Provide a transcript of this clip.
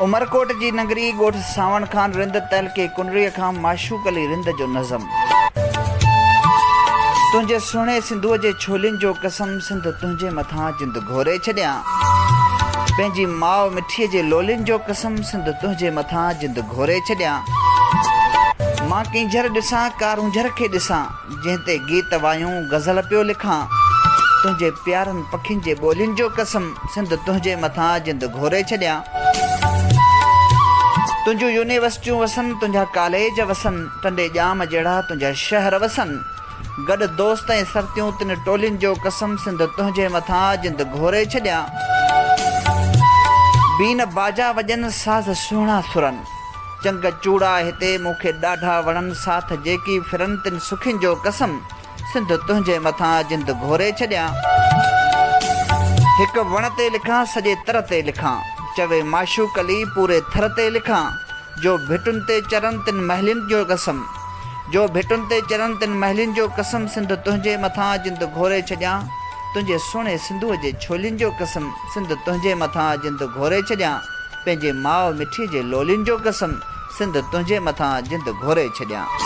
عمرڪوٽ جي ننگري ڳوٺ سانوڻ خان رند تعلقي ڪنريء کان معشوق علي رند جو نظم. تنهنجي سهڻي سنڌوء جي ڇولين جو قسم سنڌ تنهنجي مٿان جند گهوري ڇڏيان. پنهنجي ماء مٺيء جي لولين جو قسم سنڌ تنهنجي مٿان جند گهوري ڇڏيان. مان ڪينجهر ڏسان ڪارونجهر کي ڏسان. جنهن تي گيت وايون غزل پيو لکان. تنهنجي پيارن پکين جي ٻولين جو قسم سنڌ تنهنجي مٿان جند گهوري ڇڏيان. تنهنجون يونيورسٽيون وسن تنهنجا ڪاليج وسن ٽنڊي ڄام جهڙا تنهنجا شهر وسن. گڏ دوست ۽ سرتيون تن ٽولين جو قسم سنڌ تنهنجي مٿان جند گهوري ڇڏيان. بين باجا وڄن ساز سهڻا سرن. چنگ چوڙا هتي مون کي ڏاڍا وڻن ساٿ جيڪي ڦرن تن سکين جو قسم سنڌ تنهنجي مٿان جند گهوري ڇڏيان. هڪ وڻ تي لکان سڄي تر تي لکان چوي معشوق علي پوري ٿر تي لکان جو ڀٽن تي چرن تن محلين جو قسم جو ڀٽن تي چرن تن محلين جو قسم سنڌ تنهنجي مٿان جند گهوري ڇڏيان تنهنجي سهڻي سنڌوء جي ڇولين جو قسم سنڌ تنهنجي مٿان جند گهوري ڇڏيان. پنهنجي ماء مٺيء جي لولين جو قسم، سنڌ تنهنجي مٿان جند گهوري ڇڏيان.